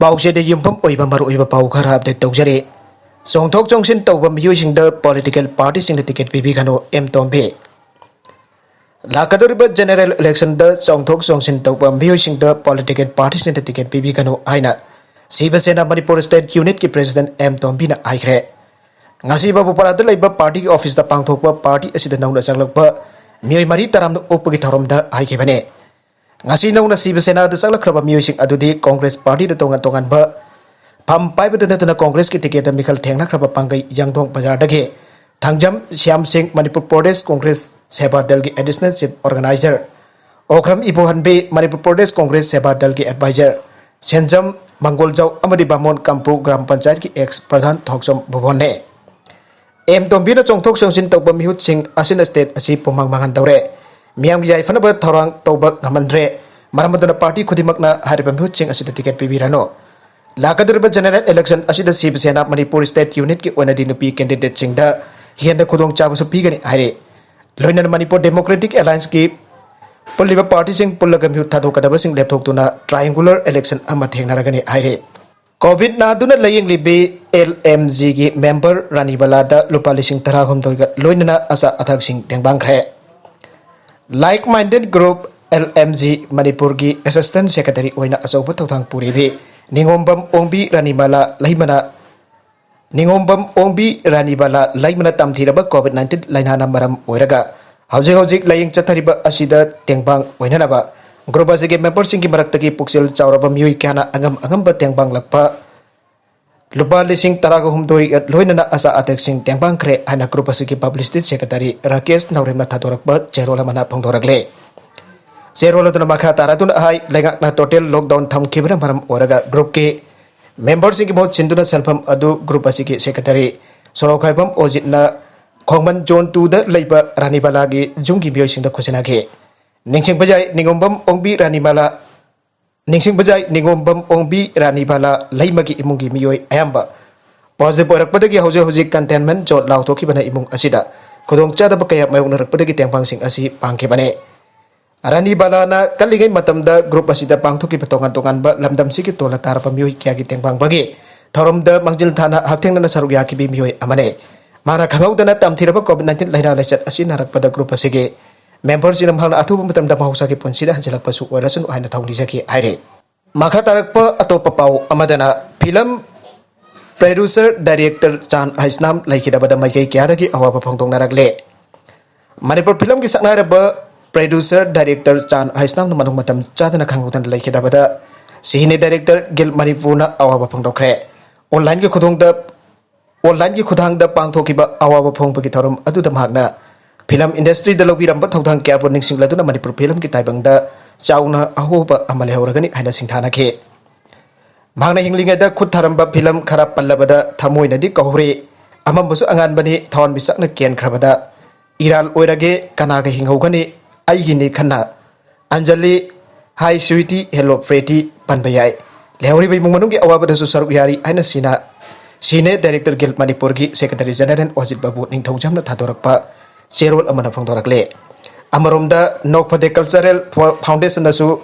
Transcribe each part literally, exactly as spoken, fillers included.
ꯄꯥꯎꯆꯦꯗ ꯌꯨꯝꯐꯝ ꯑꯣꯏꯕ ꯃꯔꯨꯑꯣꯏꯕ ꯄꯥꯎ ꯈꯔ ꯑꯞꯗꯦꯠ ꯇꯧꯖꯔꯤ꯫ ꯆꯣꯡꯊꯣꯛ ꯆꯣꯡꯁꯤꯟ ꯇꯧꯕ ꯃꯤꯑꯣꯏꯁꯤꯡꯗ ꯄꯣꯂꯤꯇꯤꯀꯦꯜ ꯄꯥꯔꯇꯤꯁꯤꯡꯅ ꯇꯤꯀꯦꯠ ꯄꯤꯕꯤꯒꯅꯨ, ꯑꯦꯝ ꯇꯣꯝꯕꯤ꯫ ꯂꯥꯛꯀꯗꯧꯔꯤꯕ ꯖꯦꯅꯦꯔꯦꯜ ꯏꯂꯦꯛꯁꯟꯗ ꯆꯣꯡꯊꯣꯛ ꯆꯣꯡꯁꯤꯟ ꯇꯧꯕ ꯃꯤꯑꯣꯏꯁꯤꯡꯗ ꯄꯣꯂꯤꯇꯤꯀꯦꯜ ꯄꯥꯔꯇꯤꯁꯤꯡꯅ ꯇꯤꯀꯦꯠ ꯄꯤꯕꯤꯒꯅꯨ ꯍꯥꯏꯅ ꯁꯤꯕ ꯁꯦꯅꯥ ꯃꯅꯤꯄꯨꯔ ꯁ꯭ꯇꯦꯠ ꯌꯨꯅꯤꯠꯀꯤ ꯄ꯭ꯔꯦꯁꯤꯗꯦꯟꯠ ꯑꯦꯝ ꯇꯣꯝꯕꯤꯅ ꯍꯥꯏꯈ꯭ꯔꯦ꯫ ꯉꯁꯤ ꯕꯥꯕꯨꯄꯥꯔꯥꯗ ꯂꯩꯕ ꯄꯥꯔꯇꯤꯒꯤ ꯑꯣꯐꯤꯁꯇ ꯄꯥꯡꯊꯣꯛꯄ ꯄꯥꯔꯇꯤ ꯑꯁꯤꯗ ꯅꯧꯅ ꯆꯪꯂꯛꯄ ꯃꯤꯑꯣꯏ ꯃꯔꯤ ꯇꯔꯥꯝꯅ ꯑꯣꯛꯄꯒꯤ ꯊꯧꯔꯝꯗ ꯍꯥꯏꯈꯤꯕꯅꯤ꯫ ꯉꯁꯤ ꯅꯧꯅ ꯁꯤꯕ ꯁꯦꯅꯥꯗ ꯆꯪꯂꯛꯈ꯭ꯔꯕ ꯃꯤꯑꯣꯏꯁꯤꯡ ꯑꯗꯨꯗꯤ ꯀꯣꯡꯒ꯭ꯔꯦꯁ ꯄꯥꯔꯇꯤꯗ ꯇꯣꯉꯥꯟ ꯇꯣꯉꯥꯟꯕ ꯐꯝ ꯄꯥꯏꯕꯗ ꯅꯠꯇꯅ ꯀꯣꯡꯒ꯭ꯔꯦꯁꯀꯤ ꯇꯤꯀꯦꯠꯇ ꯃꯤꯈꯜ ꯊꯦꯡꯅꯈ꯭ꯔꯕ ꯄꯥꯡꯒꯩ ꯌꯥꯡꯗꯣꯡ ꯕꯖꯥꯔꯗꯒꯤ ꯊꯥꯡꯖꯝ ꯁ꯭ꯌꯥꯝ ꯁꯤꯡ, ꯃꯅꯤꯄꯨꯔ ꯄ꯭ꯔꯗꯦꯁ ꯀꯣꯡꯒ꯭ꯔꯦꯁ ꯁꯦꯕꯥ ꯗꯜꯒꯤ additional chief organiser, ꯑꯣꯈ꯭ꯔꯝ Ibohanbi, Manipur Pradesh Congress ꯁꯦꯕꯥ ꯗꯜꯒꯤ ꯑꯦꯗꯚꯥꯏꯖꯔ ꯁꯦꯟꯖꯝ ꯃꯪꯒꯣꯜꯖꯥꯎ ꯑꯃꯗꯤ ꯕꯥꯃꯣꯟ ꯀꯝꯄꯨ ꯒ꯭ꯔꯥꯝ ꯄꯟꯆꯥꯌꯠꯀꯤ ꯑꯦꯛꯁ ꯄ꯭ꯔꯙꯥꯟ ꯊꯣꯛꯆꯣꯝ ꯕꯨꯕꯣꯟꯅꯦ꯫ ꯑꯦꯝ ꯇꯣꯝꯕꯤꯅ ꯆꯣꯡꯊꯣꯛ ꯆꯣꯡꯁꯤꯟ ꯇꯧꯕ ꯃꯤꯍꯨꯠꯁꯤꯡ ꯑꯁꯤꯅ ꯁ꯭ꯇꯦꯠ ꯑꯁꯤ ꯄꯨꯝꯃꯥꯡ ꯃꯥꯡꯍꯟ ꯇꯧꯔꯦ꯫ ꯃꯤꯌꯥꯝꯒꯤ ꯌꯥꯏꯐꯅꯕ ꯊꯧꯔꯥꯡ ꯇꯧꯕ ꯉꯝꯍꯟꯗ꯭ꯔꯦ꯫ ꯃꯔꯝ ꯑꯗꯨꯅ ꯄꯥꯔꯇꯤ ꯈꯨꯗꯤꯡꯃꯛꯅ ꯍꯥꯏꯔꯤꯕ ꯃꯤꯍꯨꯠꯁꯤꯡ ꯑꯁꯤꯗ ꯇꯤꯀꯦꯠ ꯄꯤꯕꯤꯔꯅꯨ꯫ ꯂꯥꯛꯀꯗꯧꯔꯤꯕ ꯖꯦꯅꯦꯔꯦꯜ ꯏꯂꯦꯛꯁꯟ ꯑꯁꯤꯗ ꯁꯤꯕ ꯁꯦꯅꯥ ꯃꯅꯤꯄꯨꯔ ꯁ꯭ꯇꯦꯠ ꯌꯨꯅꯤꯠꯀꯤ ꯑꯣꯏꯅꯗꯤ ꯅꯨꯄꯤ ꯀꯦꯟꯗꯤꯗꯦꯠꯁꯤꯡꯗ ꯍꯦꯟꯅ ꯈꯨꯗꯣꯡꯆꯥꯕꯁꯨ ꯄꯤꯒꯅꯤ ꯍꯥꯏꯔꯤ꯫ ꯂꯣꯏꯅꯅ ꯃꯅꯤꯄꯨꯔ ꯗꯦꯃꯣꯀ꯭ꯔꯦꯇꯤꯛ ꯑꯦꯂꯥꯏꯟꯁꯀꯤ ꯄꯨꯜꯂꯤꯕ ꯄꯥꯔꯇꯤꯁꯤꯡ ꯄꯨꯜꯂꯒ ꯃꯤꯍꯨꯠ ꯊꯥꯗꯣꯛꯀꯗꯕꯁꯤꯡ ꯂꯦꯞꯊꯣꯛꯇꯨꯅ ꯇ꯭ꯔꯥꯏꯑꯦꯡꯒꯨꯂꯔ ꯏꯂꯦꯛꯁꯟ ꯑꯃ ꯊꯦꯡꯅꯔꯒꯅꯤ ꯍꯥꯏꯔꯤ꯫ ꯀꯣꯚꯤꯗ ꯅꯥꯗꯨꯅ ꯂꯥꯌꯦꯡꯂꯤꯕꯤ ꯑꯦꯜ ꯑꯦꯝ ꯖꯤꯒꯤ ꯃꯦꯝꯕꯔ ꯔꯥꯅꯤꯕꯂꯥꯗ ꯂꯨꯄꯥ ꯂꯤꯁꯤꯡ ꯇꯔꯥꯍꯨꯝꯗꯣꯏꯒ ꯂꯣꯏꯅꯅ ꯑꯆꯥ ꯑꯊꯛꯁꯤꯡ ꯇꯦꯡꯕꯥꯡꯈ꯭ꯔꯦ꯫ Like Minded Group, L M G, ꯃꯅꯤꯄꯨꯔꯒꯤ ꯑꯦꯁꯤꯁꯇꯦꯟꯠ ꯁꯦꯀ꯭ꯔꯦꯇꯔꯤ ꯑꯣꯏꯅ ꯑꯆꯧꯕ ꯊꯧꯗꯥꯡ ꯄꯨꯔꯤꯕꯤ ꯅꯤꯉꯣꯝꯕꯝ ꯑꯣꯡꯕꯤ ꯔꯥꯅꯤꯃꯂꯥ ꯂꯩꯃꯅ, ꯅꯤꯉꯣꯝꯕꯝ ꯑꯣꯡꯕꯤ ꯔꯥꯅꯤꯕꯂꯥ ꯂꯩꯃꯅ ꯇꯝꯊꯤꯔꯕ ꯀꯣꯚꯤꯗ ꯅꯥꯏꯟꯇꯤꯟ ꯂꯥꯏꯅꯥꯅ ꯃꯔꯝ ꯑꯣꯏꯔꯒ ꯍꯧꯖꯤꯛ ꯍꯧꯖꯤꯛ ꯂꯥꯌꯦꯡ ꯆꯠꯊꯔꯤꯕ ꯑꯁꯤꯗ ꯇꯦꯡꯕꯥꯡ ꯑꯣꯏꯅꯅꯕ ꯒ꯭ꯔꯨꯞ ꯑꯁꯤꯒꯤ ꯃꯦꯝꯕꯔꯁꯤꯡꯒꯤ ꯃꯔꯛꯇꯒꯤ ꯄꯨꯛꯆꯦꯜ ꯆꯥꯎꯔꯕ ꯃꯤꯑꯣꯏ ꯀꯌꯥꯅ ꯑꯉꯝ ꯑꯉꯝꯕ ꯇꯦꯡꯕꯥꯡꯂꯛꯄ ꯂꯨꯄꯥ ꯂꯤꯁꯤꯡ ꯇꯔꯥꯒ ꯍꯨꯝꯗꯣꯏꯒ ꯂꯣꯏꯅꯅ ꯑꯆꯥ ꯑꯊꯛꯁꯤꯡ ꯇꯦꯡꯕꯥꯡꯈ꯭ꯔꯦ ꯍꯥꯏꯅ ꯒ꯭ꯔꯨꯞ ꯑꯁꯤꯒꯤ ꯄꯕ꯭ꯂꯤꯁꯤꯇꯤ ꯁꯦꯀ꯭ꯔꯦꯇꯔꯤ ꯔꯥꯀꯦꯁ ꯅꯥꯎꯔꯦꯝꯅ ꯊꯥꯗꯣꯔꯛꯄ ꯆꯦꯔꯣꯜ ꯑꯃꯅ ꯐꯣꯡꯗꯣꯔꯛꯂꯦ꯫ ꯆꯦꯔꯣꯜ ꯑꯗꯨꯅ ꯃꯈꯥ ꯇꯥꯔꯗꯨꯅ ꯍꯥꯏ, ꯂꯩꯉꯥꯛꯅ ꯇꯣꯇꯦꯜ ꯂꯣꯛꯗꯥꯎꯟ ꯊꯝꯈꯤꯕꯅ ꯃꯔꯝ ꯑꯣꯏꯔꯒ ꯒ꯭ꯔꯨꯞꯀꯤ ꯃꯦꯝꯕꯔꯁꯤꯡꯒꯤ ꯃꯍꯨꯠ ꯁꯤꯟꯗꯨꯅ ꯁꯦꯟꯐꯝ ꯑꯗꯨ ꯒ꯭ꯔꯨꯞ ꯑꯁꯤꯒꯤ ꯁꯦꯀ꯭ꯔꯦꯇꯔꯤ ꯁꯣꯔꯣꯛꯈꯥꯏꯕꯝ ꯑꯣꯖꯤꯠꯅ ꯈꯣꯡꯃꯟ ꯖꯣꯟ ꯇꯨꯗ ꯂꯩꯕ ꯔꯥꯅꯤꯕꯂꯥꯒꯤ ꯌꯨꯝꯒꯤ ꯃꯤꯑꯣꯏꯁꯤꯡꯗ ꯈꯨꯠꯁꯤꯟꯅꯈꯤ꯫ ꯅꯤꯡꯁꯤꯡꯕ ꯌꯥꯏ, ꯅꯤꯉꯣꯝꯕꯝ ꯑꯣꯡꯕꯤ ꯔꯥꯅꯤꯃꯂꯥ, ꯅꯤꯡꯁꯤꯡꯕ ꯌꯥꯏ, ꯅꯤꯉꯣꯝꯕꯝ ꯑꯣꯡꯕꯤ ꯔꯥꯅꯤꯕꯂꯥ ꯂꯩꯃꯒꯤ ꯏꯃꯨꯡꯒꯤ ꯃꯤꯑꯣꯏ ꯑꯌꯥꯝꯕ ꯄꯣꯖꯤꯇꯤꯚ ꯑꯣꯏꯔꯛꯄꯗꯒꯤ ꯍꯧꯖꯤꯛ ꯍꯧꯖꯤꯛ ꯀꯟꯇꯦꯟꯃꯦꯟꯠ ꯖꯣꯟ ꯂꯥꯎꯊꯣꯛꯈꯤꯕꯅ ꯏꯃꯨꯡ ꯑꯁꯤꯗ ꯈꯨꯗꯣꯡꯆꯥꯗꯕ ꯀꯌꯥ ꯃꯥꯌꯣꯛꯅꯔꯛꯄꯗꯒꯤ ꯇꯦꯡꯕꯥꯡꯁꯤꯡ ꯑꯁꯤ ꯄꯥꯡꯈꯤꯕꯅꯤ꯫ ꯔꯥꯅꯤ ꯕꯥꯂꯥꯅ ꯀꯜꯂꯤꯉꯩ ꯃꯇꯝꯗ group ꯑꯁꯤꯗ ꯄꯥꯡꯊꯣꯛꯈꯤꯕ ꯇꯣꯉꯥꯟ ꯇꯣꯉꯥꯟꯕ ꯂꯝꯗꯝꯁꯤꯒꯤ ꯇꯣꯜꯂ ꯇꯥꯔꯕ ꯃꯤꯑꯣꯏ ꯀꯌꯥꯒꯤ ꯇꯦꯡꯕꯥꯡꯕꯒꯤ ꯊꯧꯔꯝꯗ ꯃꯥꯡꯖꯤꯜ ꯊꯥꯅ ꯍꯛꯊꯦꯡꯅꯅ ꯁꯔꯨꯛ ꯌꯥꯈꯤꯕ ꯃꯤꯑꯣꯏ ꯑꯃꯅꯤ꯫ ꯃꯥꯅ ꯈꯪꯍꯧꯗꯅ ꯇꯝꯊꯤꯔꯕ COVID nineteen ꯂꯥꯏꯅꯥ ꯂꯥꯏꯆꯠ ꯑꯁꯤ ꯅꯥꯔꯛꯄꯗ group ꯑꯁꯤꯒꯤ memberꯁꯤꯡꯅ ꯃꯍꯥꯛꯅ ꯑꯊꯨꯕ ꯃꯇꯝꯗ ꯃꯍꯧꯁꯥꯒꯤ ꯄꯨꯟꯁꯤꯗ ꯍꯟꯖꯤꯜꯂꯛꯄꯁꯨ ꯑꯣꯏꯔꯁꯅꯨ ꯍꯥꯏꯅ ꯊꯧꯅꯤꯖꯈꯤ ꯍꯥꯏꯔꯤ꯫ ꯃꯈꯥ ꯇꯥꯔꯛꯄ ꯑꯇꯣꯞꯄ ꯄꯥꯎ ꯑꯃꯗꯅ, film producer director ꯆꯥꯟ ꯍꯩꯁꯅꯥꯝ ꯂꯩꯈꯤꯗꯕꯗ ꯃꯥꯏꯀꯩ ꯀꯌꯥꯗꯒꯤ ꯑꯋꯥꯕ ꯐꯣꯡꯗꯣꯛꯅꯔꯛꯂꯦ꯫ ꯃꯅꯤꯄꯨꯔ filmꯒꯤ ꯁꯛꯅꯥꯏꯔꯕ producer director ꯆꯥꯟ ꯍꯩꯁꯅꯥꯝꯅ ꯃꯅꯨꯡ ꯃꯇꯝ ꯆꯥꯗꯅ ꯈꯪꯍꯧꯗꯅ ꯂꯩꯈꯤꯗꯕꯗ cine director Guild ꯃꯅꯤꯄꯨꯔꯅ ꯑꯋꯥꯕ ꯐꯣꯡꯗꯣꯛꯈ꯭ꯔꯦ꯫ Onlineꯒꯤ ꯈꯨꯗꯣꯡꯗ, onlineꯒꯤ ꯈꯨꯊꯥꯡꯗ ꯄꯥꯡꯊꯣꯛꯈꯤꯕ ꯑꯋꯥꯕ ꯐꯣꯡꯕꯒꯤ ꯊꯧꯔꯝ ꯑꯗꯨꯗ ꯃꯍꯥꯛꯅ film industryꯗ ꯂꯧꯕꯤꯔꯝꯕ ꯊꯧꯗꯥꯡ ꯀꯌꯥꯕꯨ ꯅꯤꯡꯁꯤꯡꯂꯗꯨꯅ ꯃꯅꯤꯄꯨꯔ filmꯒꯤ ꯇꯥꯏꯕꯪꯗ ꯆꯥꯎꯅ ꯑꯍꯣꯕ ꯑꯃ ꯂꯩꯍꯧꯔꯒꯅꯤ ꯍꯥꯏꯅ ꯁꯤꯡꯊꯥꯅꯈꯤ꯫ ꯃꯍꯥꯛꯅ ꯍꯤꯡꯂꯤꯉꯩꯗ ꯈꯨꯠ ꯊꯥꯔꯝꯕ film ꯈꯔ ꯄꯜꯂꯕꯗ ꯊꯃꯣꯏꯅꯗꯤ ꯀꯧꯍꯧꯔꯤ, ꯑꯃꯝꯕꯁꯨ ꯑꯉꯥꯟꯕꯅꯤ, ꯊꯋꯥꯟꯃꯤꯆꯥꯛꯅ ꯀꯦꯟꯈ꯭ꯔꯕꯗ, ꯏꯔꯥꯜ ꯑꯣꯏꯔꯒꯦ, ꯀꯅꯥꯒ ꯍꯤꯡꯍꯧꯒꯅꯤ, ꯑꯩꯒꯤꯅꯤ ꯈꯟꯅ, Anjali, Hi Sweety, Hello Pretty ꯄꯟꯕ ꯌꯥꯏ꯫ ꯂꯩꯍꯧꯔꯤꯕ ꯏꯃꯨꯡ ꯃꯅꯨꯡꯒꯤ ꯑꯋꯥꯕꯗꯁꯨ ꯁꯔꯨꯛ ꯌꯥꯔꯤ ꯍꯥꯏꯅ ꯁꯤꯅ, cine director Guild ꯃꯅꯤꯄꯨꯔꯒꯤ secretary general ꯑꯣꯖꯤꯠ ꯕꯥꯕꯨ ꯅꯤꯡꯊꯧꯖꯝꯅ ꯊꯥꯗꯣꯔꯛꯄ ꯆꯦꯔꯣꯜ ꯑꯃꯅ ꯐꯣꯡꯗꯣꯔꯛꯂꯦ꯫ ꯑꯃꯔꯣꯝꯗ, ꯅꯣꯛꯐꯗꯦ Cultural Foundationꯅꯁꯨ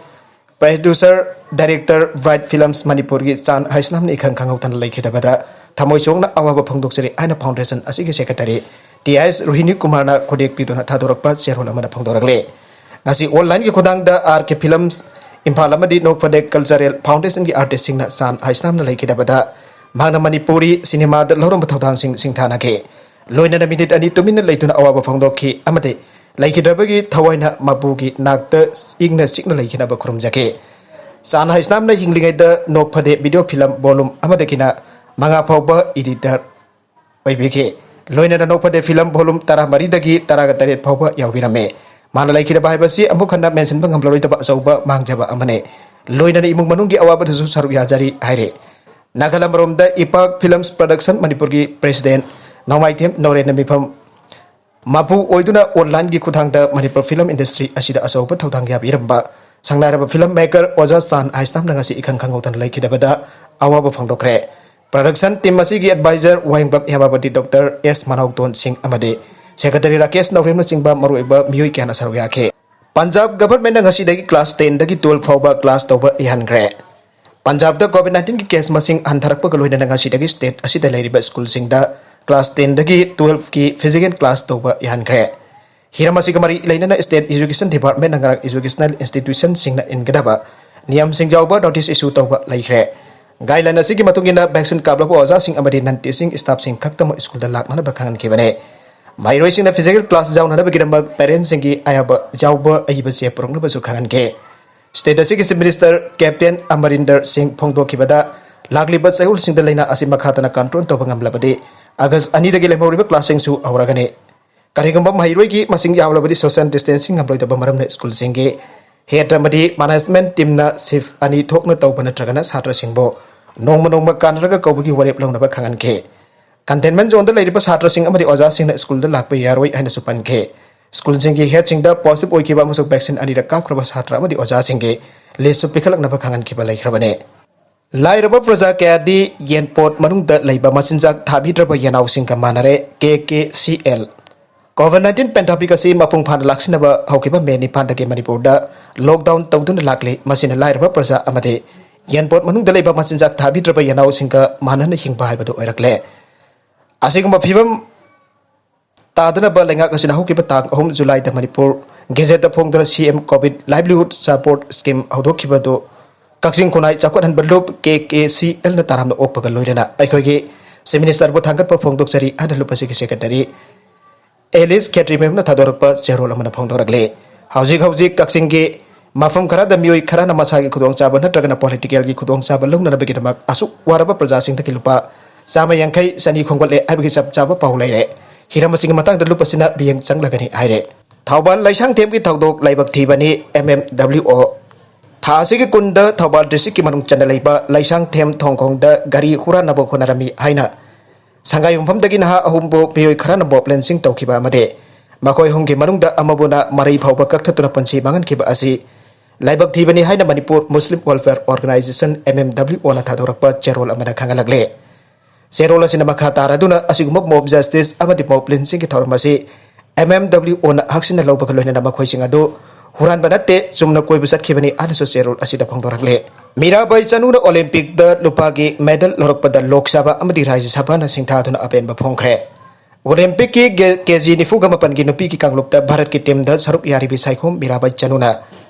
producer director Bright Films ꯃꯅꯤꯄꯨꯔꯒꯤ ꯆꯥꯟ ꯍꯩꯁꯅꯥꯝꯅ ꯏꯈꯪ ꯈꯪꯍꯧꯗꯅ ꯂꯩꯈꯤꯗꯕꯗ ꯊꯃꯣꯏ ꯁꯣꯛꯅ ꯑꯋꯥꯕ ꯐꯣꯡꯗꯣꯛꯆꯔꯤ ꯍꯥꯏꯅ foundation ꯑꯁꯤꯒꯤ secretary ꯇꯤ ꯑꯦꯁ ꯔꯣꯍꯤꯅꯤ ꯀꯨꯃꯥꯔꯅ ꯈꯨꯗꯦꯛ ꯄꯤꯗꯨꯅ ꯊꯥꯗꯣꯔꯛꯄ ꯆꯦꯔꯣꯜ ꯑꯃꯗ ꯐꯣꯡꯗꯣꯔꯛꯂꯦ꯫ ꯉꯁꯤ onlineꯒꯤ ꯈꯨꯊꯥꯡꯗ ꯑꯥꯔ ꯀꯦ Films ꯏꯝꯐꯥꯜ ꯑꯃꯗꯤ ꯅꯣꯛꯐꯗꯦ Cultural Foundationꯒꯤ artistꯁꯤꯡꯅ ꯆꯥꯟ ꯍꯩꯁꯅꯥꯝꯅ ꯂꯩꯈꯤꯗꯕꯗ ꯃꯍꯥꯛꯅ ꯃꯅꯤꯄꯨꯔꯤ cinemaꯗ ꯂꯧꯔꯝꯕ ꯊꯧꯗꯥꯡꯁꯤꯡ ꯁꯤꯡꯊꯥꯅꯈꯤ꯫ ꯂꯣꯏꯅꯅ minute ꯑꯅꯤ ꯇꯨꯃꯤꯟꯅ ꯂꯩꯗꯨꯅ ꯑꯋꯥꯕ ꯐꯣꯡꯗꯣꯛꯈꯤ ꯑꯃꯗꯤ ꯂꯩꯈꯤꯗ꯭ꯔꯕꯒꯤ ꯊꯋꯥꯏꯅ ꯃꯄꯨꯒꯤ ꯅꯥꯛꯇ ꯏꯪꯅ ꯆꯤꯛꯅ ꯂꯩꯈꯤꯅꯕ ꯈꯨꯔꯨꯝꯖꯈꯤ꯫ ꯆꯥꯟ ꯍꯩꯁꯅꯥꯝꯅ ꯍꯤꯡꯂꯤꯉꯩꯗ ꯅꯣꯛꯐꯗꯦ video film volume ꯑꯃꯗꯒꯤꯅ ꯃꯉꯥ ꯐꯥꯎꯕ editor ꯑꯣꯏꯕꯤꯈꯤ꯫ ꯂꯣꯏꯅꯅ ꯅꯣꯛꯐꯗꯦ film volume ꯇꯔꯥꯃꯔꯤꯗꯒꯤ ꯇꯔꯥꯒ ꯇꯔꯦꯠ ꯐꯥꯎꯕ ꯌꯥꯎꯕꯤꯔꯝꯃꯤ꯫ ꯃꯥꯅ ꯂꯩꯈꯤꯗꯕ ꯍꯥꯏꯕꯁꯤ ꯑꯃꯨꯛ ꯍꯟꯅ ꯃꯦꯟꯁꯤꯟꯕ ꯉꯝꯂꯔꯣꯏꯗꯕ ꯑꯆꯧꯕ ꯃꯥꯡꯖꯕ ꯑꯃꯅꯤ꯫ ꯂꯣꯏꯅꯅ ꯏꯃꯨꯡ ꯃꯅꯨꯡꯒꯤ ꯑꯋꯥꯕꯗꯁꯨ ꯁꯔꯨꯛ ꯌꯥꯖꯔꯤ ꯍꯥꯏꯔꯤ꯫ ꯅꯥꯒꯥꯂꯝ ꯃꯔꯣꯝꯗ ꯏꯄꯥꯛ Films Production ꯃꯅꯤꯄꯨꯔꯒꯤ president ꯅꯣꯡꯃꯥꯏꯊꯦꯝ ꯅꯣꯔꯦꯟꯅ ꯃꯤꯐꯝ ꯃꯄꯨ ꯑꯣꯏꯗꯨꯅ onlineꯒꯤ ꯈꯨꯊꯥꯡꯗ ꯃꯅꯤꯄꯨꯔ film industry ꯑꯁꯤꯗ ꯑꯆꯧꯕ ꯊꯧꯗꯥꯡ ꯌꯥꯕꯤꯔꯝꯕ ꯁꯛꯅꯥꯏꯔꯕ film maker ꯑꯣꯖꯥ ꯆꯥꯟ ꯍꯩꯁꯅꯥꯝꯅ ꯉꯁꯤ ꯏꯈꯪ ꯈꯪꯍꯧꯗꯅ ꯂꯩꯈꯤꯗꯕꯗ ꯑꯋꯥꯕ ꯐꯣꯡꯗꯣꯛꯈ꯭ꯔꯦ꯫ Production team ꯑꯁꯤꯒꯤ advisor ꯋꯥꯍꯦꯡꯕꯝ ꯍꯦꯃꯥꯕꯇꯤ, ꯗꯣꯛꯇꯔ ꯑꯦꯁ ꯃꯅꯥꯎꯇꯣꯟ ꯁꯤꯡ ꯑꯃꯗꯤ secretary ꯔꯥꯀꯦꯁ ꯅꯧꯔꯦꯝꯅꯆꯤꯡꯕ ꯃꯔꯨꯑꯣꯏꯕ ꯃꯤꯑꯣꯏ ꯀꯌꯥꯅ ꯁꯔꯨꯛ ꯌꯥꯈꯤ꯫ ꯄꯟꯖꯥꯕ ꯒꯚꯔꯟꯃꯦꯟꯠꯅ ꯉꯁꯤꯗꯒꯤ ꯀ꯭ꯂꯥꯁ ꯇꯦꯟꯗꯒꯤ ꯇꯨꯋꯦꯜꯐ ꯐꯥꯎꯕ ꯀ꯭ꯂꯥꯁ ꯇꯧꯕ ꯌꯥꯍꯟꯈ꯭ꯔꯦ꯫ ꯄꯟꯖꯥꯕꯇ ꯀꯣꯚꯤꯗ ꯅꯥꯏꯟꯇꯤꯟꯒꯤ ꯀꯦꯁ ꯃꯁꯤꯡ ꯍꯟꯊꯔꯛꯄꯒ ꯂꯣꯏꯅꯅ ꯉꯁꯤꯗꯒꯤ ꯁ꯭ꯇꯦꯠ ꯑꯁꯤꯗ ꯂꯩꯔꯤꯕ ꯁ꯭ꯀꯨꯜꯁꯤꯡꯗ ꯀ꯭ꯂꯥꯁ ꯇꯦꯟꯗꯒꯤ ꯇꯨꯋꯦꯜꯐꯀꯤ ꯐꯤꯖꯤꯀꯦꯜ ꯀ꯭ꯂꯥꯁ ꯇꯧꯕ ꯌꯥꯍꯟꯈ꯭ꯔꯦ꯫ ꯍꯤꯔꯝ ꯑꯁꯤꯒ ꯃꯔꯤ ꯂꯩꯅꯅ ꯁ꯭ꯇꯦꯠ ꯏꯖꯨꯀꯦꯁꯟ ꯗꯤꯄꯥꯔꯠꯃꯦꯟꯠꯅ ꯉꯔꯥꯡ ꯏꯖꯨꯀꯦꯁꯅꯦꯜ ꯏꯟꯁꯇꯤꯇ꯭ꯌꯨꯁꯟꯁꯤꯡꯅ ꯏꯟꯒꯗꯕ ꯅꯤꯌꯝꯁꯤꯡ ꯌꯥꯎꯕ ꯅꯣꯇꯤꯁ ꯏꯁꯨ ꯇꯧꯕ ꯂꯩꯈ꯭ꯔꯦ꯫ ꯒꯥꯏꯗꯂꯥꯏꯟ ꯑꯁꯤꯒꯤ ꯃꯇꯨꯡ ꯏꯟꯅ ꯚꯦꯛꯁꯤꯟ ꯀꯥꯞꯂꯕ ꯑꯣꯖꯥꯁꯤꯡ ꯑꯃꯗꯤ ꯅꯟ ꯇꯤꯆꯤꯡ ꯁ꯭ꯇꯥꯐꯁꯤꯡ ꯈꯛꯇꯃꯛ ꯁ꯭ꯀꯨꯜꯗ ꯂꯥꯛꯅꯅꯕ ꯈꯪꯍꯟꯈꯤꯕꯅꯦ꯫ ꯃꯍꯩꯔꯣꯏꯁꯤꯡꯅ ꯐꯤꯖꯤꯀꯦꯜ ꯀ꯭ꯂꯥꯁ ꯌꯥꯎꯅꯅꯕꯒꯤꯗꯃꯛ ꯄꯦꯔꯦꯟꯠꯁꯤꯡꯒꯤ ꯑꯌꯥꯕ ꯌꯥꯎꯕ ꯑꯏꯕ ꯆꯦ ꯄꯨꯔꯛꯅꯕꯁꯨ ꯈꯪꯍꯟꯈꯤ꯫ ꯁ꯭ꯇꯦꯠ ꯑꯁꯤꯒꯤ ꯆꯤꯐ ꯃꯤꯅꯤꯁꯇꯔ ꯀꯦꯞꯇꯦꯟ ꯑꯃꯔꯤꯟꯗꯔ ꯁꯤꯡ ꯐꯣꯡꯗꯣꯛꯈꯤꯕꯗ, ꯂꯥꯛꯂꯤꯕ ꯆꯌꯣꯜꯁꯤꯡꯗ ꯂꯥꯏꯅꯥ ꯑꯁꯤ ꯃꯈꯥ ꯇꯥꯅ ꯀꯟꯇ꯭ꯔꯣꯜ ꯇꯧꯕ ꯉꯝꯂꯕꯗꯤ ꯑꯥꯒꯁ ꯑꯅꯤꯗꯒꯤ ꯂꯦꯝꯍꯧꯔꯤꯕ ꯀ꯭ꯂꯥꯁꯁꯤꯡꯁꯨ ꯍꯧꯔꯒꯅꯤ꯫ ꯀꯔꯤꯒꯨꯝꯕ ꯃꯍꯩꯔꯣꯏꯒꯤ ꯃꯁꯤꯡ ꯌꯥꯝꯂꯕꯗꯤ ꯁꯣꯁꯤꯌꯦꯜ ꯗꯤꯁꯇꯦꯟꯁꯤꯡ ꯉꯝꯂꯣꯏꯗꯕ ꯃꯔꯝꯅ ꯁ꯭ꯀꯨꯜꯁꯤꯡꯒꯤ ꯍꯦꯗ ꯑꯃꯗꯤ ꯃꯦꯅꯦꯖꯃꯦꯟꯠ ꯇꯤꯝꯅ ꯁꯤꯐ ꯑꯅꯤ ꯊꯣꯛꯅ ꯇꯧꯕ ꯅꯠꯇ꯭ꯔꯒꯅ ꯁꯥꯇ꯭ꯔꯁꯤꯡꯕꯨ ꯅꯣꯡꯃ ꯅꯣꯡꯃ ꯀꯥꯟꯅꯔꯒ ꯀꯧꯕꯒꯤ ꯋꯥꯔꯦꯞ ꯂꯧꯅꯕ ꯈꯪꯍꯟꯈꯤ꯫ ꯀꯟꯇꯦꯟꯃꯦꯟꯠ ꯖꯣꯟꯗ ꯂꯩꯔꯤꯕ ꯁꯥꯇ꯭ꯔꯁꯤꯡ ꯑꯃꯗꯤ ꯑꯣꯖꯥꯁꯤꯡꯅ ꯁ꯭ꯀꯨꯜꯗ ꯂꯥꯛꯄ ꯌꯥꯔꯣꯏ ꯍꯥꯏꯅꯁꯨ ꯄꯟꯈꯤ꯫ ꯁ꯭ꯀꯨꯜꯁꯤꯡꯒꯤ ꯍꯦꯗꯁꯤꯡꯗ ꯄꯣꯖꯤꯇꯤꯚ ꯑꯣꯏꯈꯤꯕ ꯑꯃꯁꯨꯡ ꯚꯦꯛꯁꯤꯟ ꯑꯅꯤꯔꯛ ꯀꯥꯞꯈ꯭ꯔꯕ ꯁꯥꯇ꯭ꯔ ꯑꯃꯗꯤ ꯑꯣꯖꯥꯁꯤꯡꯒꯤ ꯂꯤꯁ꯭ꯠꯁꯨ ꯄꯤꯈꯠꯂꯛꯅꯕ ꯈꯪꯍꯟꯈꯤꯕ ꯂꯩꯈ꯭ꯔꯕꯅꯤ꯫ ꯂꯥꯏꯔꯕ ꯄ꯭ꯔꯖꯥ ꯀꯌꯥꯗꯤ ꯌꯦꯟꯄꯣꯠ ꯃꯅꯨꯡꯗ ꯂꯩꯕ ꯃꯆꯤꯟꯖꯥꯛ ꯊꯥꯕꯤꯗ꯭ꯔꯕ ꯌꯦꯅꯥꯎꯁꯤꯡꯒ ꯃꯥꯟꯅꯔꯦ, ꯀꯦ K C L. COVID nineteen pandemic ꯑꯁꯤ ꯃꯄꯨꯡ ꯐꯥꯅ ꯂꯥꯛꯁꯤꯟꯅꯕ ꯍꯧꯈꯤꯕ ꯃꯦ ꯅꯤꯄꯥꯟꯗꯒꯤ ꯃꯅꯤꯄꯨꯔꯗ ꯂꯣꯛꯗꯥꯎꯟ ꯇꯧꯗꯨꯅ ꯂꯥꯛꯂꯤ꯫ ꯃꯁꯤꯅ ꯂꯥꯏꯔꯕ ꯄ꯭ꯔꯖꯥ ꯑꯃꯗꯤ ꯌꯦꯟꯄꯣꯠ ꯃꯅꯨꯡꯗ ꯂꯩꯕ ꯃꯆꯤꯟꯖꯥꯛ ꯊꯥꯕꯤꯗ꯭ꯔꯕ ꯌꯦꯅꯥꯎꯁꯤꯡꯒ ꯃꯥꯟꯅꯅ ꯍꯤꯡꯕ ꯍꯥꯏꯕꯗꯨ ꯑꯣꯏꯔꯛꯂꯦ꯫ ꯑꯁꯤꯒꯨꯝꯕ ꯐꯤꯕꯝ ꯇꯥꯗꯅꯕ ꯂꯩꯉꯥꯛ ꯑꯁꯤꯅ ꯍꯧꯈꯤꯕ ꯇꯥꯡ ꯑꯍꯨꯝ ꯖꯨꯂꯥꯏꯗ ꯃꯅꯤꯄꯨꯔ ꯒꯦꯖꯦꯠꯇ ꯐꯣꯡꯗꯨꯅ ꯁꯤ ꯑꯦꯝ ꯀꯣꯚꯤꯗ ꯂꯥꯏꯚꯂꯤꯍꯨꯗ ꯁꯄꯣꯔꯠ ꯁ꯭ꯀꯤꯝ ꯍꯧꯗꯣꯛꯈꯤꯕꯗꯨ ꯀꯛꯆꯤꯡ ꯈꯨꯟꯅꯥꯏ ꯆꯥꯎꯈꯠꯍꯟꯕ ꯂꯨꯞ, ꯀꯦ ꯀꯦ ꯁꯤ ꯑꯦꯜꯅ ꯇꯔꯥꯝꯅ ꯑꯣꯛꯄꯒ ꯂꯣꯏꯅꯅ ꯑꯩꯈꯣꯏꯒꯤ ꯆꯤꯐ ꯃꯤꯅꯤꯁꯇꯔꯕꯨ ꯊꯥꯒꯠꯄ ꯐꯣꯡꯗꯣꯛꯆꯔꯤ ꯍꯥꯏꯅ ꯂꯨꯞ ꯑꯁꯤꯒꯤ ꯁꯦꯀ꯭ꯔꯦꯇꯔꯤ ꯑꯦꯂꯤꯁ ꯈꯦꯇ꯭ꯔꯤꯃꯌꯨꯝꯅ ꯊꯥꯗꯣꯔꯛꯄ ꯆꯦꯔꯣꯜ ꯑꯃꯅ ꯐꯣꯡꯗꯣꯔꯛꯂꯤ꯫ ꯍꯧꯖꯤꯛ ꯍꯧꯖꯤꯛ ꯀꯛꯆꯤꯡꯒꯤ ꯃꯐꯝ ꯈꯔꯗ ꯃꯤꯑꯣꯏ ꯈꯔꯅ ꯃꯁꯥꯒꯤ ꯈꯨꯗꯣꯡꯆꯥꯕ ꯅꯠꯇ꯭ꯔꯒꯅ ꯄꯣꯂꯤꯇꯤꯀꯦꯜꯒꯤ ꯈꯨꯗꯣꯡꯆꯥꯕ ꯂꯧꯅꯅꯕꯒꯤꯗꯃꯛ ꯑꯁꯨꯛ ꯋꯥꯔꯕ ꯄ꯭ꯔꯖꯥꯁꯤꯡꯗꯒꯤ ꯂꯨꯄꯥ ꯆꯥꯝꯃ ꯌꯥꯡꯈꯩ, ꯆꯅꯤ ꯈꯣꯝꯒꯠꯂꯦ ꯍꯥꯏꯕꯒꯤ ꯆꯞ ꯆꯥꯕ ꯄꯥꯎ ꯂꯩꯔꯦ꯫ ꯍꯤꯔꯝ ꯑꯁꯤꯒꯤ ꯃꯇꯥꯡꯗ ꯂꯨꯞ ꯑꯁꯤꯅ ꯃꯤꯠꯌꯦꯡ ꯆꯪꯂꯒꯅꯤ ꯍꯥꯏꯔꯦ꯫ ꯊꯧꯕꯥꯜ ꯂꯩꯁꯥꯡꯊꯦꯝꯒꯤ ꯊꯧꯗꯣꯛ ꯂꯥꯏꯕꯛ ꯊꯤꯕꯅꯤ, ꯑꯦꯝ ꯑꯦꯝ ꯗꯕ꯭ꯂꯤꯎ ꯑꯣ꯫ ꯊꯥ ꯑꯁꯤꯒꯤ ꯀꯨꯟꯗ ꯊꯧꯕꯥꯜ ꯗꯤꯁꯇ꯭ꯔꯤꯛꯀꯤ ꯃꯅꯨꯡ ꯆꯟꯅ ꯂꯩꯕ ꯂꯩꯁꯥꯡꯊꯦꯝ ꯊꯣꯡꯈꯣꯡꯗ ꯒꯥꯔꯤ ꯍꯨꯔꯥꯟꯅꯕ ꯍꯣꯠꯅꯔꯝꯃꯤ ꯍꯥꯏꯅ ꯁꯪꯒꯥꯏꯌꯨꯝꯐꯝꯗꯒꯤ ꯅꯍꯥ ꯑꯍꯨꯝꯕꯨ ꯃꯤꯑꯣꯏ ꯈꯔꯅ ꯃꯣꯕ ꯂꯤꯟꯆꯤꯡ ꯇꯧꯈꯤꯕ ꯑꯃꯗꯤ ꯃꯈꯣꯏ ꯑꯍꯨꯝꯒꯤ ꯃꯅꯨꯡꯗ ꯑꯃꯕꯨꯅ ꯃꯔꯩ ꯐꯥꯎꯕ ꯀꯛꯊꯠꯇꯨꯅ ꯄꯨꯟꯁꯤ ꯃꯥꯡꯍꯟꯈꯤꯕ ꯑꯁꯤ ꯂꯥꯏꯕꯛ ꯊꯤꯕꯅꯤ ꯍꯥꯏꯅ Manipur Muslim welfare organisation, M M W O ꯊꯥꯗꯣꯔꯛꯄ ꯆꯦꯔꯣꯜ ꯑꯃꯅ ꯈꯪꯍꯜꯂꯛꯂꯤ꯫ ꯆꯦꯔꯣꯜ ꯑꯁꯤꯅ ꯃꯈꯥ ꯇꯥꯔꯗꯨꯅ ꯑꯁꯤꯒꯨꯝꯕ ꯃꯣꯕ ꯖꯁꯇꯤꯁ ꯑꯃꯗꯤ ꯃꯣꯕ ꯂꯤꯟꯆꯤꯡꯒꯤ ꯊꯧꯔꯝ ꯑꯁꯤ ꯑꯦꯝ ꯑꯦꯝ ꯗꯕ꯭ꯂꯤꯎ ꯑꯣꯅ ꯍꯛꯁꯤꯟꯅ ꯂꯧꯕꯒ ꯂꯣꯏꯅꯅ ꯃꯈꯣꯏꯁꯤꯡ ꯑꯗꯨ ꯍꯨꯔꯥꯟꯕ ꯅꯠꯇꯦ, ꯆꯨꯝꯅ ꯀꯣꯏꯕ ꯆꯠꯈꯤꯕꯅꯤ ꯍꯥꯏꯅꯁꯨ ꯆꯦꯔꯣꯜ ꯑꯁꯤꯗ ꯐꯣꯡꯗꯣꯔꯛꯂꯦ꯫ ꯃꯤꯔꯥꯕꯥꯏ ꯆꯅꯨꯅ ꯑꯣꯂꯦꯝꯄꯤꯛꯇ ꯂꯨꯄꯥꯒꯤ ꯃꯦꯗꯜ ꯂꯧꯔꯛꯄꯗ ꯂꯣꯛ ꯁꯚꯥ ꯑꯃꯗꯤ ꯔꯥꯖ꯭ꯌ ꯁꯚꯥꯅ ꯁꯤꯡꯊꯥꯗꯨꯅ ꯑꯄꯦꯟꯕ ꯐꯣꯡꯈ꯭ꯔꯦ꯫ ꯑꯣꯂꯦꯝꯄꯤꯛꯀꯤ ꯒꯦ-, ꯀꯦ ꯖꯤ ꯅꯤꯐꯨꯒ ꯃꯥꯄꯟꯒꯤ ꯅꯨꯄꯤꯒꯤ ꯀꯥꯡꯂꯨꯞꯇ ꯚꯥꯔꯠꯀꯤ ꯇꯤꯝꯗ ꯁꯔꯨꯛ ꯌꯥꯔꯤꯕꯤ ꯁꯥꯏꯈꯣꯝ ꯃꯤꯔꯥꯕꯥꯏ ꯆꯅꯨꯅ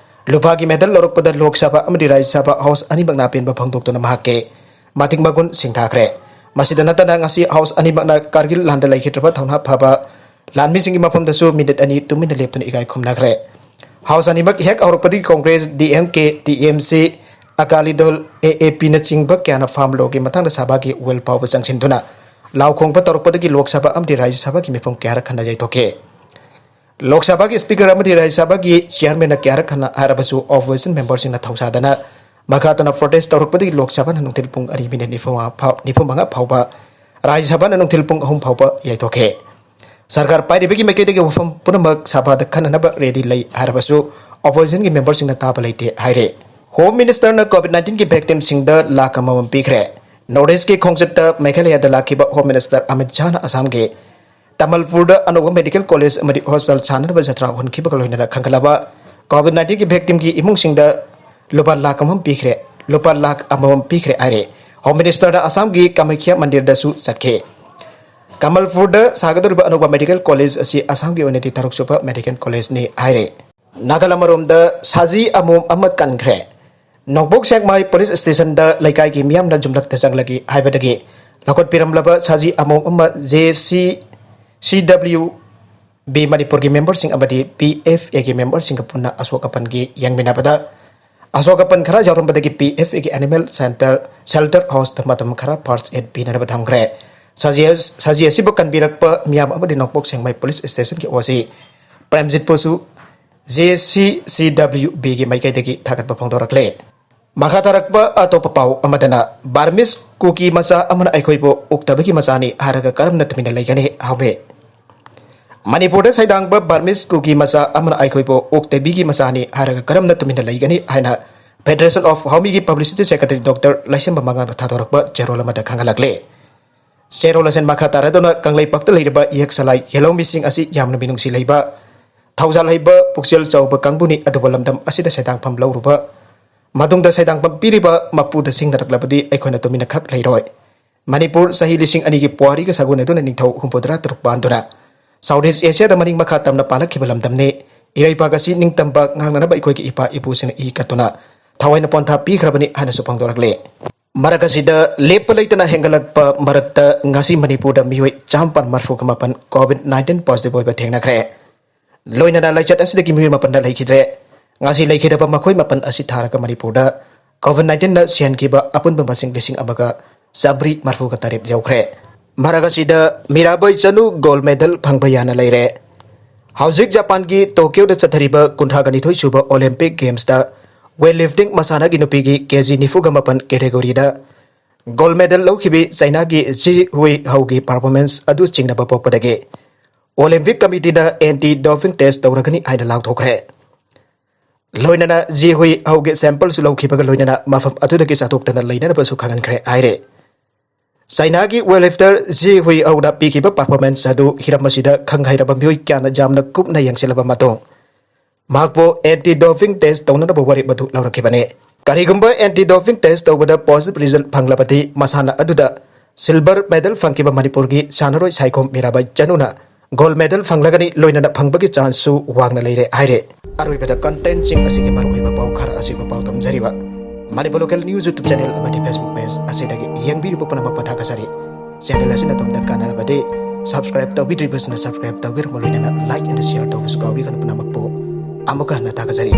ꯂꯨꯄꯥꯒꯤ ꯃꯦꯗꯜ ꯂꯧꯔꯛꯄꯗ ꯂꯣꯛ ꯁꯚꯥ ꯑꯃꯗꯤ ꯔꯥꯖ꯭ꯌ ꯁꯚꯥ ꯍꯥꯎꯁ ꯑꯅꯤꯃꯛꯅ ꯑꯄꯦꯟꯕ ꯐꯣꯡꯗꯣꯛꯇꯨꯅ ꯃꯍꯥꯛꯀꯤ ꯃꯇꯤꯛ ꯃꯒꯨꯟ ꯁꯤꯡꯊꯥꯈ꯭ꯔꯦ꯫ ꯃꯁꯤꯗ ꯅꯠꯇꯅ ꯉꯁꯤ ꯍꯥꯎꯁ ꯑꯅꯤꯃꯛꯅ ꯀꯥꯔꯒꯤꯜ ꯂꯥꯟꯗ ꯂꯩꯈꯤꯗ꯭ꯔꯕ ꯊꯧꯅꯥ ꯐꯕ ꯂꯥꯟꯃꯤꯁꯤꯡꯒꯤ ꯃꯐꯝꯗꯁꯨ ꯃꯤꯅꯤꯠ ꯑꯅꯤ ꯇꯨꯃꯤꯟꯅ ꯂꯦꯞꯇꯨꯅ ꯏꯀꯥꯏ ꯈꯨꯝꯅꯈ꯭ꯔꯦ꯫ ꯍꯥꯎꯁ ꯑꯅꯤꯃꯛ ꯍꯦꯛ ꯍꯧꯔꯛꯄꯗꯒꯤ ꯀꯣꯡꯒ꯭ꯔꯦꯁ, ꯗꯤ ꯑꯦꯝ ꯀꯦ, ꯇꯤ ꯑꯦꯝ ꯁꯤ, ꯑꯀꯥꯂꯤ ꯗꯜ, ꯑꯦ ꯑꯦ ꯄꯤꯅꯆꯤꯡꯕ ꯀꯌꯥꯅ ꯐꯥꯝ ꯂꯣꯒꯤ ꯃꯇꯥꯡꯗ ꯁꯚꯥꯒꯤ ꯋꯦꯜ ꯐꯥꯎꯕ ꯆꯪꯁꯤꯟꯗꯨꯅ ꯂꯥꯎ ꯈꯣꯡꯕ ꯇꯧꯔꯛꯄꯗꯒꯤ ꯂꯣꯛ ꯁꯚꯥ ꯑꯃꯗꯤ ꯔꯥꯖ꯭ꯌ ꯁꯚꯥꯒꯤ ꯃꯤꯐꯝ ꯀꯌꯥꯔꯛ ꯍꯟꯅ ꯌꯩꯊꯣꯛꯈꯤ꯫ ꯂꯣꯛ ꯁꯚꯥꯒꯤ ꯁ꯭ꯄꯤꯀꯔ ꯑꯃꯗꯤ ꯔꯥꯖ꯭ꯌ ꯁꯚꯥꯒꯤ ꯆꯤꯌꯥꯔꯃꯦꯟꯅ ꯀꯌꯥꯔꯛ ꯍꯟꯅ ꯍꯥꯏꯔꯕꯁꯨ ꯑꯣꯄꯣꯖꯤꯁꯟ ꯃꯦꯝꯕꯔꯁꯤꯡꯅ ꯊꯧꯁꯥꯗꯅ ꯃꯈꯥ ꯇꯥꯅ ꯄ꯭ꯔꯣꯇꯦꯁ ꯇꯧꯔꯛꯄꯗꯒꯤ ꯂꯣꯛ ꯁꯚꯥꯅ ꯅꯨꯡꯊꯤꯜ ꯄꯨꯡ ꯑꯔꯤ ꯃꯤꯅꯤꯠ ꯅꯤꯐꯨ ꯃꯉꯥ ꯐꯥꯎ-, ꯅꯤꯐꯨ ꯃꯉꯥ ꯐꯥꯎꯕ, ꯔꯥꯖ꯭ꯌ ꯁꯚꯥꯅ ꯅꯨꯡꯊꯤꯜ ꯄꯨꯡ ꯑꯍꯨꯝ ꯐꯥꯎꯕ ꯌꯩꯊꯣꯛꯈꯤ꯫ ꯁꯔꯀꯥꯔ ꯄꯥꯏꯔꯤꯕꯒꯤ ꯃꯥꯏꯀꯩꯗꯒꯤ ꯋꯥꯐꯝ ꯄꯨꯝꯅꯃꯛ ꯁꯚꯥꯗ ꯈꯟꯅꯅꯕ ꯔꯦꯗꯤ ꯂꯩ ꯍꯥꯏꯔꯕꯁꯨ ꯑꯣꯄꯣꯖꯤꯁꯟꯒꯤ ꯃꯦꯝꯕꯔꯁꯤꯡꯅ ꯇꯥꯕ ꯂꯩꯇꯦ ꯍꯥꯏꯔꯤ꯫ ꯍꯣꯝ ꯃꯤꯅꯤꯁꯇꯔꯅ ꯀꯣꯚꯤꯗ ꯅꯥꯏꯟꯇꯤꯟꯒꯤ ꯚꯤꯛꯇꯤꯝꯁꯤꯡꯗ ꯂꯥꯈ ꯑꯃꯃꯝ ꯄꯤꯈ꯭ꯔꯦ꯫ ꯅꯣꯔꯠ ꯏꯁꯀꯤ ꯈꯣꯡꯆꯠꯇ ꯃꯦꯘꯥꯂꯌꯥꯗ ꯂꯥꯛꯈꯤꯕ ꯍꯣꯝ ꯃꯤꯅꯤꯁꯇꯔ ꯑꯃꯤꯠ ꯁꯥꯍꯅ ꯑꯁꯥꯝꯒꯤ ꯇꯥꯃꯜꯄꯨꯔꯗ ꯑꯅꯧꯕ ꯃꯦꯗꯤꯀꯦꯜ ꯀꯣꯂꯦꯖ ꯑꯃꯗꯤ ꯍꯣꯁꯄꯤꯇꯥꯜ ꯁꯥꯅꯅꯕ ꯖꯇ꯭ꯔꯥ ꯍꯧꯍꯟꯈꯤꯕꯒ ꯂꯣꯏꯅꯅ ꯈꯟꯒꯠꯂꯕ ꯀꯣꯚꯤꯗ ꯅꯥꯏꯟꯇꯤꯟꯒꯤ ꯚꯤꯛꯇꯤꯝꯒꯤ ꯏꯃꯨꯡꯁꯤꯡꯗ ꯂꯨꯄꯥ ꯂꯥꯈ ꯑꯃꯃꯝ ꯄꯤꯈ꯭ꯔꯦ, ꯂꯨꯄꯥ ꯂꯥꯈ ꯑꯃꯃꯝ ꯄꯤꯈ꯭ꯔꯦ ꯍꯥꯏꯔꯦ꯫ ꯍꯣꯝ ꯃꯤꯅꯤꯁꯇꯔꯅ ꯑꯁꯥꯝꯒꯤ ꯀꯥꯃꯈ꯭ꯌꯥ ꯃꯟꯗꯤꯔꯗꯁꯨ ꯆꯠꯈꯤ꯫ ꯀꯃꯜꯄꯨꯔꯗ ꯁꯥꯒꯗꯧꯔꯤꯕ ꯑꯅꯧꯕ ꯃꯦꯗꯤꯀꯦꯜ ꯀꯣꯂꯦꯖ ꯑꯁꯤ ꯑꯁꯥꯝꯒꯤ ꯑꯣꯏꯅꯗꯤ ꯇꯔꯨꯛ ꯁꯨꯕ ꯃꯦꯗꯤꯀꯦꯜ ꯀꯣꯂꯦꯖꯅꯤ ꯍꯥꯏꯔꯦ꯫ ꯅꯥꯒꯜ ꯑꯃꯔꯣꯝꯗ ꯁꯥꯖꯤ ꯑꯃꯣꯝ ꯑꯃ ꯀꯟꯈ꯭ꯔꯦ꯫ ꯅꯣꯡꯄꯣꯛ ꯁꯦꯛꯃꯥꯏ ꯄꯨꯂꯤꯁ ꯁ꯭ꯇꯦꯁꯟꯗ ꯂꯩꯀꯥꯏꯒꯤ ꯃꯤꯌꯥꯝꯅ ꯖꯨꯝꯂꯛꯇ ꯆꯪꯂꯒꯦ ꯍꯥꯏꯕꯗꯒꯤ ꯂꯧꯈꯠꯄꯤꯔꯝꯂꯕ ꯁꯥꯖꯤ ꯑꯃꯣꯝ ꯑꯃ ꯖꯦ ꯁꯤ, ꯁꯤ ꯗꯕ꯭ꯂꯤꯌꯨ ꯕꯤ ꯃꯅꯤꯄꯨꯔꯒꯤ ꯃꯦꯝꯕꯔꯁꯤꯡ ꯑꯃꯗꯤ ꯄꯤ ꯑꯦꯐ ꯑꯦꯒꯤ ꯃꯦꯝꯕꯔꯁꯤꯡꯒ ꯄꯨꯟꯅ ꯑꯁꯣꯛ ꯑꯄꯟꯒꯤ ꯌꯦꯡꯃꯤꯟꯅꯕꯗ ꯑꯁꯣꯛ ꯑꯄꯟ ꯈꯔ ꯌꯥꯎꯔꯝꯕꯗꯒꯤ ꯄꯤ ꯑꯦꯐ ꯑꯦꯒꯤ ꯑꯦꯅꯤꯃꯦꯜ ꯁꯦꯟꯇꯔ, ꯁꯦꯜꯇꯔ ꯍꯥꯎꯁꯇ ꯃꯇꯝ ꯈꯔ ꯐꯥꯔꯁ ꯑꯦꯗ ꯄꯤꯅꯅꯕ ꯊꯝꯈ꯭ꯔꯦ꯫ ꯁꯥꯖꯤ, ꯁꯥꯖꯤ ꯑꯁꯤꯕꯨ ꯀꯟꯕꯤꯔꯛꯄ ꯃꯤꯌꯥꯝ ꯑꯃꯗꯤ ꯅꯣꯡꯄꯣꯛ ꯁꯦꯡꯃꯥꯏ ꯄꯨꯂꯤꯁ ꯁ꯭ꯇꯦꯁꯟꯒꯤ ꯑꯣ ꯁꯤ ꯄ꯭ꯔꯦꯝꯖꯤꯠꯄꯨꯁꯨ ꯖꯦ ꯁꯤ ꯁꯤ ꯗꯕ꯭ꯂꯤꯌꯨ ꯕꯤꯒꯤ ꯃꯥꯏꯀꯩꯗꯒꯤ ꯊꯥꯒꯠꯄ ꯐꯣꯡꯗꯣꯔꯛꯂꯦ꯫ ꯃꯈꯥ ꯇꯥꯔꯛꯄ ꯑꯇꯣꯞꯄ ꯄꯥꯎ ꯑꯃꯗꯅ, ꯕꯔꯃꯤꯁ ꯀꯨꯀꯤ ꯃꯆꯥ ꯑꯃꯅ ꯑꯩꯈꯣꯏꯕꯨ ꯎꯛꯇꯕꯒꯤ ꯃꯆꯥꯅꯤ ꯍꯥꯏꯔꯒ ꯀꯔꯝꯅ ꯇꯨꯃꯤꯟꯅ ꯂꯩꯒꯅꯤ? ꯍꯥꯎꯃꯤ꯫ ꯃꯅꯤꯄꯨꯔꯗ ꯁꯩꯗꯥꯡꯕ ꯕꯔꯃꯤꯁ ꯀꯨꯀꯤ ꯃꯆꯥ ꯑꯃꯅ ꯑꯩꯈꯣꯏꯕꯨ ꯎꯛꯇꯕꯤꯒꯤ ꯃꯆꯥꯅꯤ ꯍꯥꯏꯔꯒ ꯀꯔꯝꯅ ꯇꯨꯃꯤꯟꯅ ꯂꯩꯒꯅꯤ ꯍꯥꯏꯅ Federation of Howmiꯒꯤ publicity secretary ꯗꯣꯛꯇꯔ ꯂꯩꯁꯦꯝꯕ ꯃꯉꯥꯡꯅ ꯊꯥꯗꯣꯔꯛꯄ ꯆꯦꯔꯣꯜ ꯑꯃꯗ ꯈꯪꯍꯜꯂꯛꯂꯦ꯫ ꯆꯦꯔꯣꯜ ꯑꯁꯤꯅ ꯃꯈꯥ ꯇꯥꯔꯗꯨꯅ ꯀꯪꯂꯩꯄꯥꯛꯇ ꯂꯩꯔꯤꯕ ꯏꯌꯦꯛ ꯁꯂꯥꯏ ꯌꯦꯜꯍꯧꯃꯤꯁꯤꯡ ꯑꯁꯤ ꯌꯥꯝꯅ ꯃꯤꯅꯨꯡꯁꯤ ꯂꯩꯕ, ꯊꯧꯖꯥꯜ ꯍꯩꯕ ꯄꯨꯛꯆꯦꯜ ꯆꯥꯎꯕ ꯀꯥꯡꯕꯨꯅꯤ, ꯑꯗꯨꯕꯨ ꯂꯝꯗꯝ ꯑꯁꯤꯗ ꯁꯦꯟꯗꯥꯡꯐꯝ ꯂꯧꯔꯨꯕ ꯃꯇꯨꯡꯗ ꯁꯦꯟꯗꯥꯡꯐꯝ ꯄꯤꯔꯤꯕ ꯃꯄꯨꯗ ꯁꯤꯡꯅꯔꯛꯂꯕꯗꯤ ꯑꯩꯈꯣꯏꯅ ꯇꯨꯃꯤꯟꯅ ꯈꯛ ꯂꯩꯔꯣꯏ꯫ ꯃꯅꯤꯄꯨꯔ ꯆꯍꯤ ꯂꯤꯁꯤꯡ ꯑꯅꯤꯒꯤ ꯄꯨꯋꯥꯔꯤꯒ ꯁꯥꯒꯣꯟꯅꯗꯨꯅ ꯅꯤꯡꯊꯧ ꯍꯨꯝꯐꯨꯇꯔꯥ ꯇꯔꯨꯛ ꯄꯥꯟꯗꯨꯅ South East Asiaꯗ ꯃꯅꯤꯡ ꯃꯈꯥ ꯇꯝꯅ ꯄꯥꯜꯂꯛꯈꯤꯕ ꯂꯝꯗꯝꯅꯤ꯫ ꯏꯔꯩꯄꯥꯛ ꯑꯁꯤ ꯅꯤꯡꯇꯝꯕ ꯉꯥꯛꯅꯅꯕ ꯑꯩꯈꯣꯏꯒꯤ ꯏꯄꯥ ꯏꯄꯨꯁꯤꯡꯅ ꯏ ꯀꯠꯇꯨꯅ ꯊꯋꯥꯏꯅ ꯄꯣꯟꯊꯥ ꯄꯤꯈ꯭ꯔꯕꯅꯤ ꯍꯥꯏꯅꯁꯨ ꯐꯣꯡꯗꯣꯔꯛꯂꯤ꯫ ꯃꯔꯛ ꯑꯁꯤꯗ ꯂꯦꯞꯄ ꯂꯩꯇꯅ ꯍꯦꯟꯒꯠꯂꯛꯄ ꯃꯔꯛꯇ ꯉꯁꯤ ꯃꯅꯤꯄꯨꯔꯗ ꯃꯤꯑꯣꯏ ꯆꯥꯝꯃꯥꯄꯟ ꯃꯔꯤꯐꯨꯒ ꯃꯥꯄꯟ COVID nineteen positive ꯑꯣꯏꯕ ꯊꯦꯡꯅꯈ꯭ꯔꯦ꯫ ꯂꯣꯏꯅꯅ ꯂꯥꯏꯆꯠ ꯑꯁꯤꯗꯒꯤ ꯃꯤꯑꯣꯏ ꯃꯥꯄꯟꯅ ꯂꯩꯈꯤꯗ꯭ꯔꯦ꯫ ꯉꯁꯤ ꯂꯩꯈꯤꯗꯕ ꯃꯈꯣꯏ ꯃꯥꯄꯟ ꯑꯁꯤ ꯊꯥꯔꯒ ꯃꯅꯤꯄꯨꯔꯗ COVID nineteenꯅ ꯁꯤꯍꯟꯈꯤꯕ ꯑꯄꯨꯟꯕ ꯃꯁꯤꯡ ꯂꯤꯁꯤꯡ ꯑꯃꯒ ꯆꯥꯃꯔꯤ ꯃꯔꯤꯐꯨꯒ ꯇꯔꯦꯠ ꯌꯧꯈ꯭ꯔꯦ꯫ ꯃꯔꯛ ꯑꯁꯤꯗ ꯃꯤꯔꯥꯕꯥꯏ ꯆꯅꯨ gold medal ꯐꯪꯕ ꯌꯥꯅ ꯂꯩꯔꯦ꯫ ꯍꯧꯖꯤꯛ ꯖꯄꯥꯟꯒꯤ ꯇꯣꯀꯤꯌꯣꯗ ꯆꯠꯊꯔꯤꯕ ꯀꯨꯟꯊ꯭ꯔꯥꯒ ꯅꯤꯊꯣꯏ ꯁꯨꯕ Olympic Gamesꯇ weightlifting ꯃꯁꯥꯟꯅꯒꯤ ꯅꯨꯄꯤꯒꯤ KG ꯅꯤꯐꯨꯒ ꯃꯥꯄꯟ categoryꯗ gold medal ꯂꯧꯈꯤꯕꯤ ꯆꯩꯅꯥꯒꯤ ꯖꯤ ꯍꯨꯏ ꯍꯧꯒꯤ performance ꯑꯗꯨ ꯆꯤꯡꯅꯕ ꯄꯣꯛꯄꯗꯒꯤ Olympic Committeeꯗ anti doping test ꯇꯧꯔꯒꯅꯤ ꯍꯥꯏꯅ ꯂꯥꯎꯊꯣꯛꯈ꯭ꯔꯦ꯫ ꯂꯣꯏꯅꯅ ꯖꯤ ꯍꯨꯏ ꯍꯧꯒꯤ sampleꯁꯨ ꯂꯧꯈꯤꯕꯒ ꯂꯣꯏꯅꯅ ꯃꯐꯝ ꯑꯗꯨꯗꯒꯤ ꯆꯠꯊꯣꯛꯇꯅ ꯂꯩꯅꯅꯕꯁꯨ ꯈꯪꯍꯟꯈ꯭ꯔꯦ ꯍꯥꯏꯔꯦ꯫ ꯆꯩꯅꯥꯒꯤ weightlifter ꯖꯤ ꯍꯨꯏ ꯍꯧꯅ ꯄꯤꯈꯤꯕ performance ꯑꯗꯨ ꯍꯤꯔꯝ ꯑꯁꯤꯗ ꯈꯪ ꯍꯩꯔꯕ ꯃꯤꯑꯣꯏ ꯀꯌꯥꯅ ꯌꯥꯝꯅ ꯀꯨꯞꯅ ꯌꯦꯡꯁꯤꯜꯂꯕ ꯃꯇꯨꯡ ꯃꯍꯥꯛꯄꯨ anti doping test ꯇꯧꯅꯅꯕ ꯋꯥꯔꯦꯞ ꯑꯗꯨ ꯂꯧꯔꯛꯈꯤꯕꯅꯤ꯫ ꯀꯔꯤꯒꯨꯝꯕ anti doping test ꯇꯧꯕꯗ positive result ꯐꯪꯂꯕꯗꯤ ꯃꯁꯥꯟꯅ ꯑꯗꯨꯗ silver medal ꯐꯪꯈꯤꯕ ꯃꯅꯤꯄꯨꯔꯒꯤ ꯁꯥꯟꯅꯔꯣꯏ ꯁꯥꯏꯈꯣꯝ ꯃꯤꯔꯥꯕꯥꯏ ꯆꯅꯨꯅ gold medal ꯐꯪꯂꯒꯅꯤ, ꯂꯣꯏꯅꯅ ꯐꯪꯕꯒꯤ chanceꯁꯨ ꯋꯥꯡꯅ ꯂꯩꯔꯦ ꯍꯥꯏꯔꯦ꯫ ꯑꯔꯣꯏꯕꯗ contentꯁꯤꯡ ꯑꯁꯤꯒꯤ ꯃꯔꯨꯑꯣꯏꯕ ꯄꯥꯎ ꯈꯔ ꯑꯁꯤꯕꯨ ꯄꯥꯎ ꯇꯝꯖꯔꯤꯕ Manipur local news YouTube channel ꯑꯃꯗꯤ Facebook page ꯑꯁꯤꯗꯒꯤ ꯌꯦꯡꯕꯤꯔꯤꯕ ꯄꯨꯝꯅꯃꯛꯄꯨ ꯊꯥꯒꯠꯆꯔꯤ꯫ Channel ꯑꯁꯤꯅ ꯑꯗꯣꯝꯗ ꯀꯥꯟꯅꯔꯕꯗꯤ subscribe ꯇꯧꯕꯤꯗ꯭ꯔꯤꯕꯁꯤꯅ subscribe ꯇꯧꯕꯤꯔꯝꯃꯨ, ꯂꯣꯏꯅꯅ like and share ꯇꯧꯕꯁꯨ ꯀꯥꯎꯕꯤꯒꯅꯨ꯫ ꯄꯨꯝꯅꯃꯛꯄꯨ ꯑꯃꯨꯛꯀ ꯍꯟꯅ ꯊꯥꯒꯠꯆꯔꯤ꯫